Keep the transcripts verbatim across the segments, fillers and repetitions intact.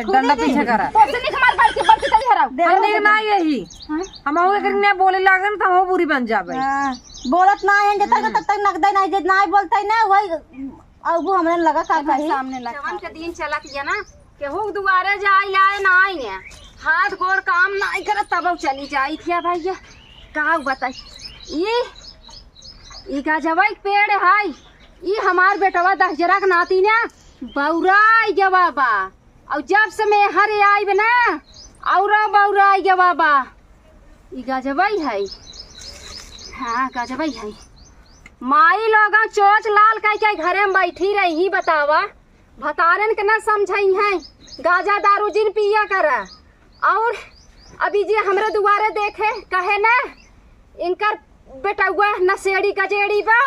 डंडा पीछे करा। तो से निक हमार बड़की, बड़की तली हराओ। हम निक ना यही। हाँ? हम अहू एकरी ने बोले लागन त हमहू बुरी बन जाबे। हाँ, बोलत ना है, जब तक, हम्म। तब तक नकदे नहीं, जब ना बोलते ना, वही अब वो हमरा लगा का कही। सामने लगा। जवन के दिन चलत हिया ना, केहू के दुआरे जाई आए ना आई ने, हाथ गोड़ काम नाई करत, तब चली जाई थिया भैया। का बताई, ई, ई गजवा के पेड़ है, ई हमार बेटवा दहिजरा के नाती ने बौराई गवा बा। और जब से मेहर आइब ना, और बौराई गवा बा। ई गजबई है। हाँ, गजबई है। माई लोगन चोच लाल कह के घरे में बैठी रही, बतावा। भतारन के ना समझई है, गांजा दारू जिन पिया करा। और अभी जे हमरे दुआरे देखे, कहे ना, इनकर बेटउआ नशेड़ी गजेड़ी बा।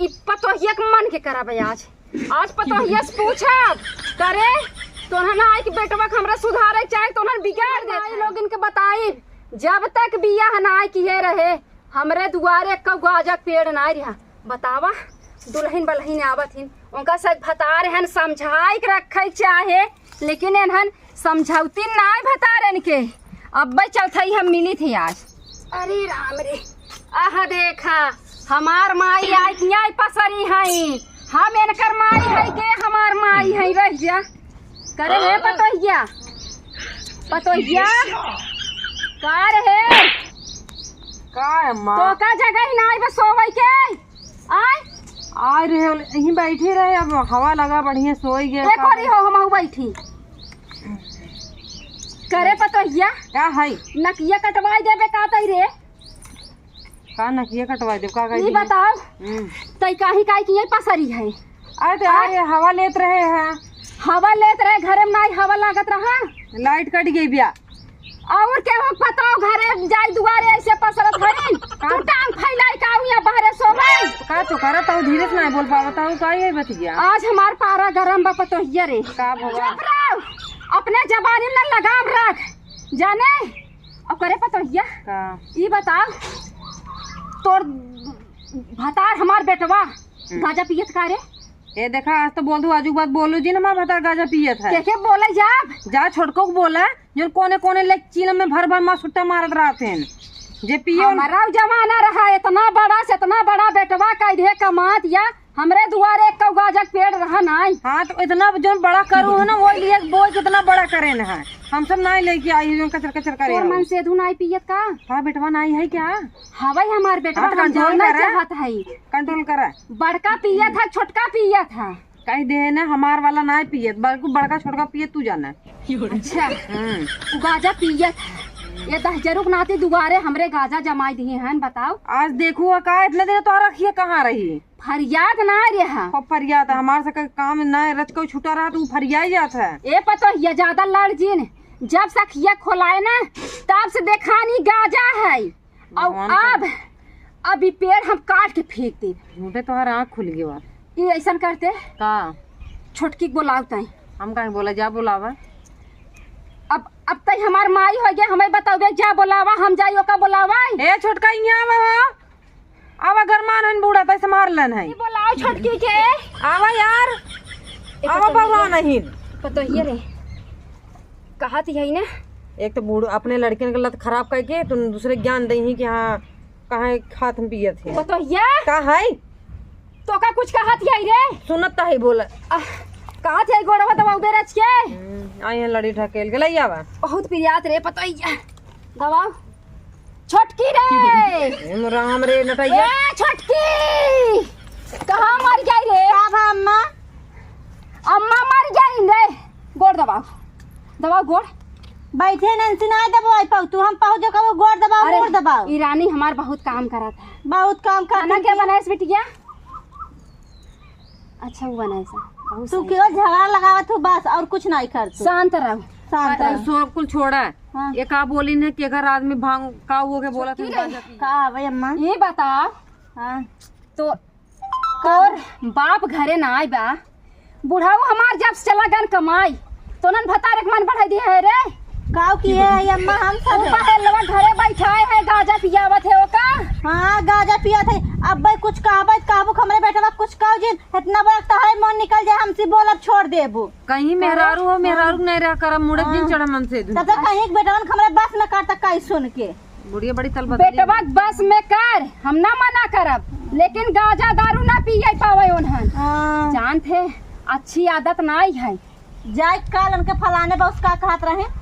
ई पतोहिया के मन के करब आज। आज पतोहिया से पूछब, करे, तोहन आई कि बेटवा के हमरा सुधारे के चाहे, तोहन बिगाड़ दे। माई लोगन के बताई, जब तक बियाह ना आई किहे रहे, हमरे दुआरे एक्कउ गाजा के पेड़ ना रहा। बतावा, दुलहिन बलहिन आवत हिन, उनका से भतार हन समझाई के रखे के चाहे, लेकिन एनहन समझौती नाय भतारन के। अब्बे चलथई हम मिली थी आज। अरे राम रे, आह देखा, हमार माई आई कि आई पसरी हई, हम एनकर माई हई के हमार माई हई, रह जा। करे हे पतोहिया, पतोहिया, का रे हे? का है माँ? तो का जगह ही नाय बस सोवई के? आय? आय रहे, यहीं बैठी रहे, अब हवा लगा बढ़िया, सोई गए। ए, का कोरी हो, हमहू बैठी। करे पतोहिया? का है? नकिया कटवाई देबे का तई रे? का नकिया कटवाई देब? का कही ई दिए? बताओ, हम्म। तई काहे काहे कि यही पसरी है? अरे तो आय? यार, ये हवा लेत रहे हैं। हवा लेत रहे, घरे में नाई हवा लागत रहा। लाइट कट गई बिया। और केहू के पतोह घरे जाई दुआरे ऐसे पसरत हईन? का? तू टांग फैलाई का आऊ यहाँ बहरे सोवे? का तो करत हूँ, धीरे से ना बोल पावत हूँ, का ये बतिया? आज हमार पारा गरम बा पतोहिया रे। का भवा? चुप रहो, अपने जबानी में लगाम रख, जाने? अब करे पतोहिया, का? ई बताओ, तोर भतार हमार बेटवा हम्म। गाजा पियत का रे? ए देखा, आज तो बोल दू, आजू के बाद बोलू जिन, हमार भतार गाजा पियत है। के के बोले जाब? जा छोटको के बोला, जोन कोने कोने ले चीलम में भर भर मार सुट्टा मारत रहत हैं। जे पियो न- हमारा जमाना रहा, इतना बड़ा से इतना बड़ा बेटवा कह दे कमात या, हमरे दुआरे एक्कउ गाजा के पेड़ रहा नाई। हाँ, तो इतना जोन बड़ा करू है ना, वो लिए बोल कितना बड़ा करे न है। हम सब नाई लेके आई, जोन कचर कचर करे तोर हो। मन सेधू नाई पियत का? हाँ, बेटवा नाई है क्या? हवई हमार बेटवा, हाँ, तो हम control जानल करा। चाहत हई। Control करा। बड़का पियत है, छोटका पियत है। कह दे ना, हमार वाला ना पियत, बल्कि बड़का छोटका पियत, तू जाना। अच्छा, हम्म। उ गाजा पियत है। ये दहिजरू के नाती दुआरे हमरे गाजा जमाई दिए हैं, बताओ। आज देखू का, इतने दिन तोहरा रखिए कहाँ रही? फरियाद ना रहा। खूब फरियाद, हमार से कोई काम ना रच को छुटा रहा, तू फरियाई जात है। ए पतोहिया, ज्यादा लड़ जिन, जब से अखिया खोलाए ना, तब से देखानी गाजा है। और भगवान अब, अब ई पेड़ हम काट के फेंक देब। झूठे तोहार आँख खुल गई बा। ई ऐसन करते। का? छोटकी के बोलाव ताई। हम काहे बोला, जा बोलावा। अब, अब तई हमार माई हो गया, हमें बताओगे, जा बोलावा, हम जाई ओका बोलावा। ए छोटका, यहाँ आवा हो। आवा, गरमान हन बूढ़ा, तई से मार लन है। ई बोलाओ छोटकी के। आवा यार। ए, आवा पतोहिया। बउरा नहीं। पतोहिया रे। कहत यही ना। एक तो बूढ़ अपने लड़कियन के लत खराब करके तुम दूसरे ज्ञान दे ही कि हाँ, कहाँ खात हम पियत है। पतोहिया। का है? तो का कुछ कहत यही रे? सुनत तो है, बोला। आह, कहत यही गोड़वा दबाऊ बे रच के। हम्म, आई है लड़ी ढकेल के, लई आवा। बहुत पिरियात रे पतोहिया। दबाओ। छोटकी रे। ए, राम रे नटैया। ए, छोटकी। कहाँ मर गई रे? का भा अम्मा? अम्मा मर गई रे। गोड़ दबाओ। दबाओ गोड़। बैठे नंसी, नाय दबाई पाऊ तू, हम पाऊ जो कबो गोड़ दबाओ, अरे, गोड़ दबाओ। ई रानी हमार बहुत काम करत है। बहुत काम करत खाना है। क्या बनाएस बिटिया? अच्छा, वो बनाएस। बहुत तू सही। केवल झगड़ा लगावत हो बस, और कुछ नहीं कर तू। शांत रहो। शांत अरे, रहो। सब कुल छोड़ा। हाँ। ये का बोली ने, के घर आदमी भांग का वो के बोलत है, छोटकी रे। गांजा पी। का हवे अम्मा? ये बताओ। हाँ। तो तोर बाप घरे ना आए बा, बुढ़ाऊ हमार जब से चला गन कमाई, तो नन भतार एक मन बढ़ाई दिए है रे। काऊ किहे है अम्मा हम सब? ऊ पहलवा घरे बैठाए है, गाजा पियावत है ओका। हाँ, गाजा पियत है। अब भाई कुछ कहबे, कहबू हमरे बेटवा कुछ कहू जिन, इतना बड़ा तो है, मन निकल जाए हमसे, बोलब छोड़ देबू। कहीं मेहरारू हो, मेहरारू नहीं रह करब, मुड़े दिन हाँ। चढ़ मन से तब तक कहीं के बेटवन हमरे बस में कर तक कहीं सुन के। बुढ़िया बड़ी तल बदली। बेटवा बस में कर, हम ना मना करब, लेकिन गाजा दारू ना पिए पावे ओनहन। हाँ। जानत है, अच्छी आदत नाई है। जाए काल उनके फलाने बा, उसका कहत रहे।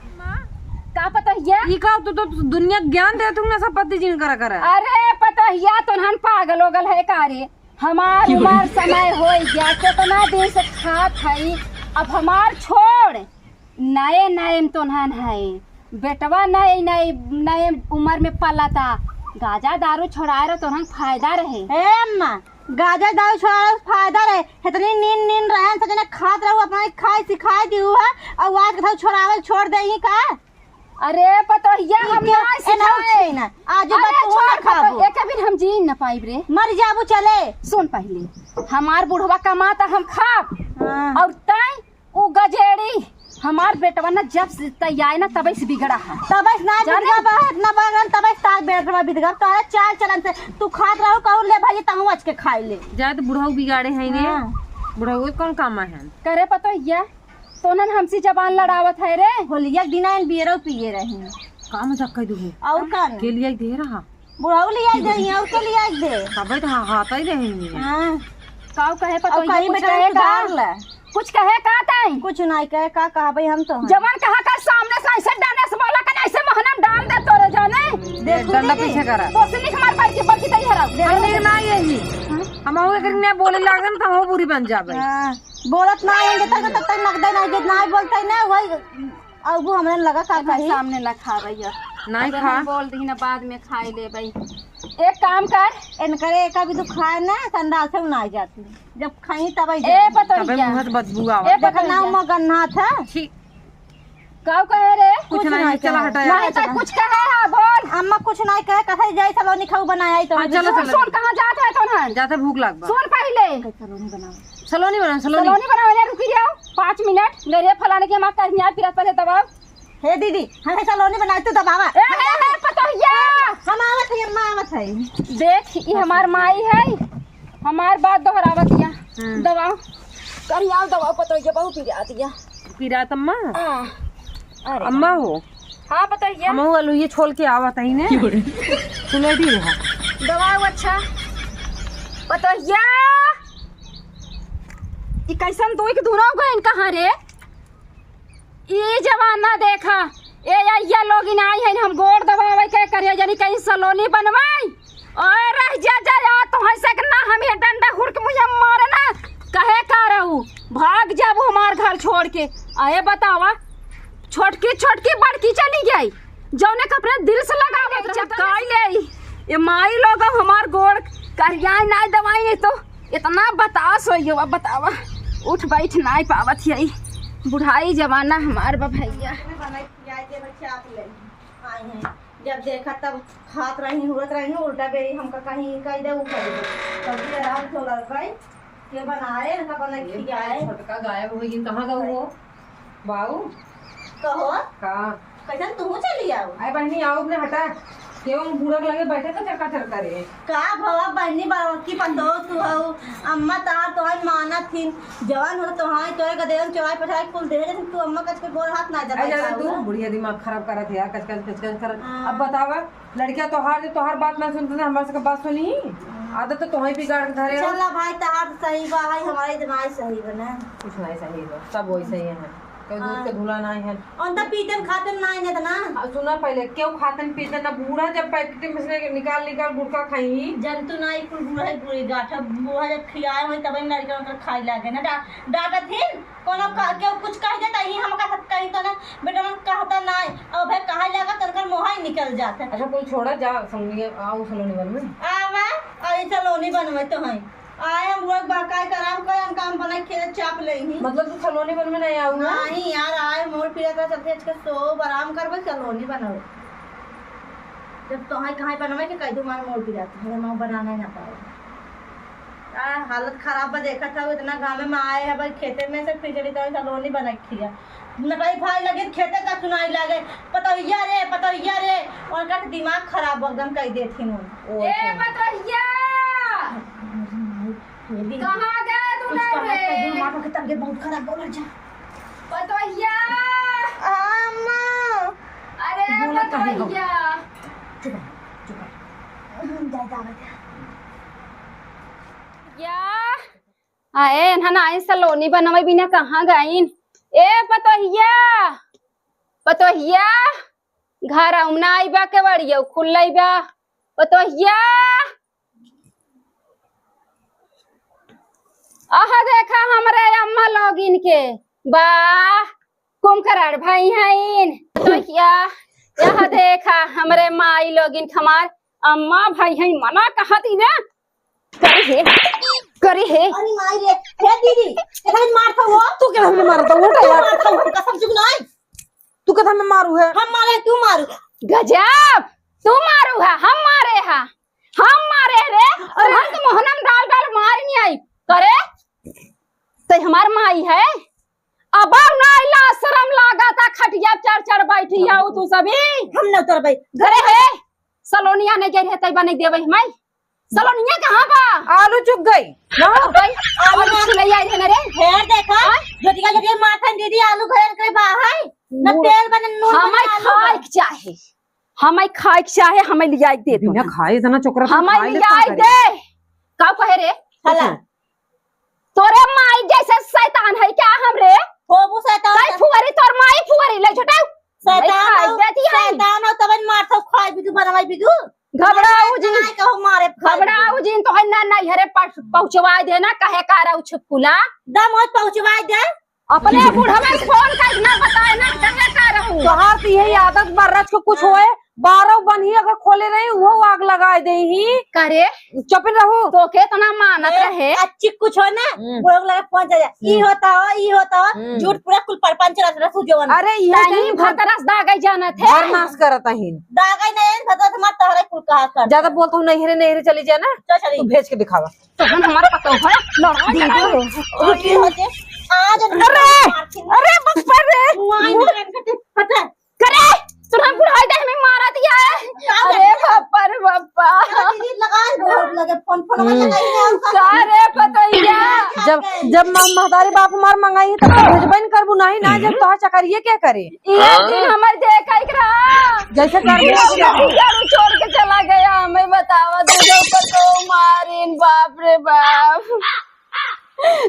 का पतोहिया? ई का तू तो दुनिया के ज्ञान दे तू ना सब पति जिन करा करा। अरे पतोहिया तो ओनहन पागल ओगल है का रे? हमार उमर समय होई गया, कितना दिन से खात हई, अब हमार छोड़। नए नए में तो ओनहन है, बेटवा नए नए, नए उमर में पलता। गाजा दारू छोड़ाए रहो तो ओनहन फायदा रहे। ए अम्मा, गाजा दारू छोड़ाए रहो फायदा रहे। इतनी नीन नीन रहन से जने खात रहू, अपना खाए सिखाए दिहू है, और आज कथऊ छोड़ावल छोड़ देही का? अरे पतोहिया, हम ना सिखाए। आज अरे बात तू छोड़ ना खाबू। पतो-, एक भी हम जी न पाइब रे। मर जाबू चले। सुन पहले, हमार बुढ़वा कमाता हम खाब। हाँ। और तैं उ गजेड़ी, हमार बेटवा ना जब से तैयार ना तबे से बिगड़ा है। तबे से ना जाने? बिगड़ा बा, इतना बड़ा तबे से तार बेटवा बिगड़ा। तोहरे चाल चलन से तू खात रहो, कहू ले भाई तहूँ अच के खाई ले। जाए तो बुढ़ऊ बिगाड़े है ने। हाँ। बुढ़ऊ कौन काम है? करे पतोहिया, तोनन हमसे जबान लड़ावत है रे। होलिया के दिना इन बियरो पिए रही। का मजाक कर दू है? और का न? के लिए दे रहा? बुढ़ऊ लिया दे, और के लिया दे? तबे तो हाँ, हाथ ही रही है। हाँ। काऊ कहे पतोहिया, कहीं कुछ बेटा कहे का? सुधार ले। कुछ कहे का तई? कुछ नहीं कहे, का कहबे हम तो हैं। जवन कहा कर सामने से ऐसे डंडा से बोला कर ऐसे मोहना में डाल दे तोरे जाने। देख डंडा पीछे करा। तो से निक मार बैठ के बल्कि तई हरा। हम नहीं ना यही। हम आऊ अगर ने बोले लागन तो हम बुरी बन जाबे। हाँ। बोलत ना होंगे तब तक नगदे नहीं, जे ना बोलते ना वही अब हमरे लगा का अरे कही। सामने ना खा रही है। नहीं अगर खा। हम बोल दी ना बाद में खाई ले भाई। एक काम कर। इनकरे एक अभी तू खाए ना संडाल से ना जाती। जब खाई तब ए पतोहिया। तबे मुंह से बदबू आवा। ए देखा ना पतोहिया। मगन्ना था। छी। काऊ कहे रे? कुछ कुछ नहीं, नहीं चला कहे। हटा यार, नहीं तो चला। कुछ कहे है, बोल। अम्मा कुछ नहीं कहे, कहे जाई सलोनी खाऊ बनाया तो हाँ, चलो, सुन, चलो। सुन, कहाँ जात है तोहन? जाते भूख लाग बा। सुन पहले। सलोनी बनाओ। सलोनी बनाओ, सलोनी। सलोनी बनाओ, ने रुकी जाओ। पाँच मिनट, मेरे फलाने के माँ का न्याय पिरत पहले दबाओ। हे दीदी, हमें सलोनी बनाए, तू दबावा। ए, हे, हे, पतोहिया। हम आवत है, अम्मा आवत है। देख, ई हमार माई है, हमार बात दोहरावत या। हम्म। दबाओ, करियाओ दबाओ, पतोहिया बहुत पिरात या। पिरात अम्मा? हाँ। अरे अम्मा हो। हाँ, पतोहिया। हम वो आलू ये छोल के आवत है ने। क्यों रे? सुलेडी रहा। दबाओ, अच्छा। पतोहिया। ई कैसन दोई के दूरा हो गए इनका, हाँ रे? ई जमाना देखा, ए अइया लोगिन आई हइन, हम गोड़ दबावे के करिया, जानी कहीं सलोनी बनवाई। ओए रह जा, जा, या तो है से ना, हम ये डंडा हुड़ के मुझे मारे ना, कहे का रहू, भाग जाबू हमार घर छोड़ के। आए बतावा, छोटकी, छोटकी बड़की चली गई, जौने के अपने दिल से लगावत रहे, चपकाई ले। ये माई लोग हमार गोड़ करिया ना दवाई नहीं तो इतना बतास हो गयो, अब बतावा, उठ बैठ नाई पावत हई, बुढ़ाई जमाना हमार बा भैया। जब देखा तब खात रही, हुरत रही, उल्टा बेरी हमका कहीं कह दे, उ कह दे। तब भी आराम से लड़काई के बनाए, इनका बना ये खियाए। छोटका गायब हो गई, कहाँ गऊ हो? बाऊ। कहो। का? कैसन तुहू चली आओ? अरे बहनी, आओ अपने हटा। केहू बूढ़ा के लगे बैठे तो चरका चरका रे। का भवा बहनी, बड़की पतोह तू हऊ। अम्मा तार तोहर मानत थिन। जवान हो तोहाई, तोरे गदेवन चोराई पठाई कुल दे दे, तू अम्मा कच के गोर हाथ ना अरे दबाई ज्यादा पाऊ। तू बुढ़िया दिमाग खराब करत है यार, कच कच कच कच करत। हाँ। अब बतावा, लड़किया तोहार जो तोहार बात ना सुनते ना, हमारे सबके बात सुनी? हाँ। आदत तो तोहई बिगाड़ के धरे हो। चला भाई, तहार तो सही बा, भाई, हमारे दिमाग सही बा ना। कुछ नहीं सही बा, सब वही सही है। कोई दूध हाँ। के धुला नहीं है। और तो पीतन खातन नहीं है ना। हाँ, सुना पहले, क्यों खातन पीतन ना, बूढ़ा जब पैकेट में से निकाल निकाल गुटखा खाई। जंतु ना, ई कुल बूढ़ा ही बूढ़ी गाठा, बूढ़ा जब खियाए होई तब ही लड़का उनकर खाए लागे ना, डा-, डांटत ही। कोनो का, केहू कुछ कह देता ही, हमका साथ कही तो ना, बेटा मन कहता ना, अब भाई कहा लगा, तनकर मोहा ही निकल जाता। अच्छा, कुल छोड़ा, जा, संगी, आओ सलोनी बनवे। आवा, आई सलोनी बनवे तो हैं। आए हम लोग बहकाई कराम कर, हम काम बनाई खेत चाप ले ही। मतलब तू सलोनी बनवे नहीं आऊ ना? नहीं यार, आए मोर पिया का सबसे अच्छा सो आराम करबे, सलोनी बनवे। जब तो है कहाँ बनवे के कह दो, मार मोर पिया, हम बनाना ही ना पावे। आ, हालत खराब बा, देखत हऊ, इतना घामे में आए हैं भाई, खेते में से खिचड़ी तो सलोनी बना के खिया। नटई फाई लगे, खेते का सुनाई लागे, "पतोहिया रे, पतोहिया रे।" उनका के दिमाग खराब एकदम कर देती हूँ। ओ, ए, अच्छा। पतोहिया! ये भी कहाँ गए तू कुछ नहीं कहा रे? तो माँ के तबीयत बहुत खराब, बोला जा। पतोहिया! अम्मा! अरे, बोला काहे हो? पतोहिया! चुप रह, चुप रह। हम जाए, जाए, जाए। या, आए, एन्हन आई सलोनी बनवे बिना कहाँ गईन? ए पतोहिया, पतोहिया, घर आउम ना आइबा, केवड़ियो खुल लइबा। पतोहिया, आह देखा हमरे अम्मा लोगिन के, वाह, कुंभकर्ण भाई हईन। पतोहिया, यह देखा हमरे माई लोगिन के, हमार अम्मा भाई हईन, मना कहत ही ना। करे हे, करे हे। अरे माई रे, हे दीदी, केतना मारत हो? तू केतना मारत हो? उठा तू यार। मारत हो, हम कसम से नहीं। तू केतना मारू है? हम मारे, तू मारू। गजब, तू मारू है, हम मारे है, हम मारे रे। और हम तो मोहनम डाल डाल मार नहीं आई। करे, ते हमार माई है। अब ना आइला, शर्म लागता, खटिया चढ़ चढ़ बैठी है तू सभी। हम न उतरबे। करे हे, सलोनिया नहीं गई है, तैबा नहीं देवे हमाई। सलोनिया कहाँ बा? आलू चुग गई। ना? अब भाई, आलू आलू ना। छिलैया आई है ना रे? ढेर देखा, हाँ? झटिका झटिका माथा दीदी आलू घरे के बा है। न वो तेल बने, नून बने, हमाई आलू खाए बने। के चाहे, हमाई खाए के चाहे, हमाई लियाई के दे तू। बिना खाए इतना चोकरा तू हमाई खाए ले लियाई का करे? दे। का कहे रे? हला। तोरे माई जैसे शैतान है क्या हमरे? होबू शैतान। कई फुअरी तोर माई फुअरी ले झुटाऊ। शैतान नहीं खाए हो, देती है। शैतान हो तबन मारत हो, खाए बिदु, बनवाई बिदु। घबराऊ जी। नहीं कहो मारे खाए घबराऊ बिदु। जी, तो है ना, नहीं हरे पहुँचवाई दे ना, कहे का रहू छुटकुला। दम हो पहुँचवाई दे। अपने बुढ़वे से फोन कर ना बताए ना, कहे का रहू। तोहार तो यही आदत बा, रच के कुछ हाँ। होए, बारह बन्ही अगर खोले रही, वो आग लगाए दे ही। करे? चुप रहो। तो के इतना मानत ए, रहे? अच्छी कुछ हो ना, हम्म। वो लोग लगे पहुंच जाए। ई हम्म। होता हो, ई होता हो, हम्म। झूठ पूरा कुल परपंच रस रस जो बना। अरे, ये ताही नहीं भर भतरस दागई जानत है। भर नाश करत अहिन। दागई नहीं, भतरस मत तहरे कुल कहा कर। ज्यादा बोलता हूँ, नैहरे, नैहरे चली जाए ना। चल चली। तू भेज के दिखावा। तो हम हमारा पता है, लड़ा दीदी जाए। हो। रुकी हो जे। आज अरे, मारती हूँ। अरे, बस पर रे। मुआई में रंग के पता। करे, तोरा बुढ़ाई दे हमें मारा दिया है। का अरे करे? बापा रे बापा। दीदी लगा दो, लगे फोन, फोन में हम्म। लगाई है उनका। का रे पतैया? जब, जब म-, महतारी बाप मार मंगाई तब तो भेजबे न करबू, नहीं ना जब तोहार चकरिए के करे। ये दिन हमर देखा एक रहा। जैसे कर ये दिया अपना घर उजाड़ छोड़ के चला गया, हमें बतावा दे जो पतो मारिन, बाप रे बाप।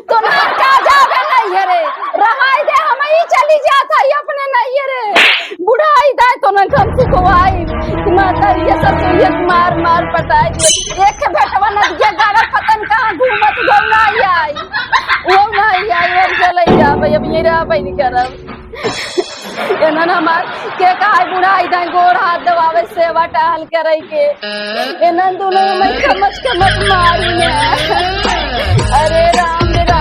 तोनहर का जाबे नैहरे, रहाई दे, हमही चली जात हई अपने नैहरे। बुढ़ाई दाई तोनहर हम सुखवाई, माता ये ससुरिया के मार मार पटाई दे। एक के बेटवा नदिया गाड़ा पतन कहाँ घूमत, वो नहीं आई, वो नहीं आई, हम चले जाबे, अब ये रहबे नहीं करब। एनन हमार के कहाई बुढ़ाई दाई गोड़ हाथ दबावे, सेवा टहल करे के। एनन दोनों में कमच कमच मारी में।